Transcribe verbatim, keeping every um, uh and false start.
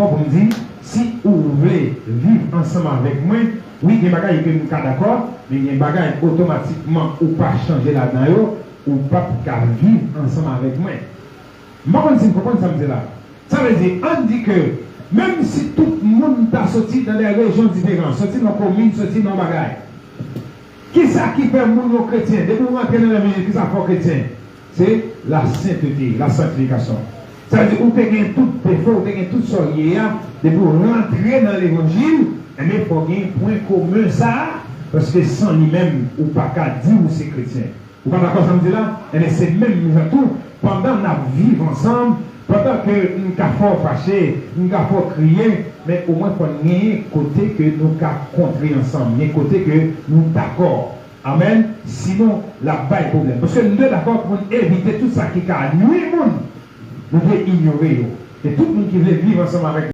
pou m di, si ou vle viv ansanm avèk mwen, wi, gen bagay ke m ka dakò, men gen bagay otomatikman ou pa chanje ladan yo, ou p ap ka viv ansanm avèk mwen. M pa konn si n konprann sa m di la. Sa vle di, ann di ke menm si tout moun ta soti nan de rejyon diferan, soti nan komin, soti nan bagay, kisa ki fè moun yo kretyen? Depi w rantre nan legliz, kisa fè w kretyen? Se la sentete, la sanktifikasyon. Sa vle di, ou te gen tout defo, ou te gen tout sa w ye a, depi w rantre nan levanjil, enben, fò gen pwen komen sa a, paske san li menm, ou pa ka di ou se kretyen. Ou pa dakò sa m di la? Enben, se menm jan tou, pandan n ap viv ansanm, pandan ke m ka fè w fache, m ka fè w kriye, men omwen fò n genyen kote ke nou ka kontre ansanm, gen kote ke nou dakò. Amèn. Sinon, l ap bay pwoblèm. Paske n de dakò pou n evite tout sa ki ka nwi moun, nou dwe inyore yo. E tout moun ki vle viv ansanm avèk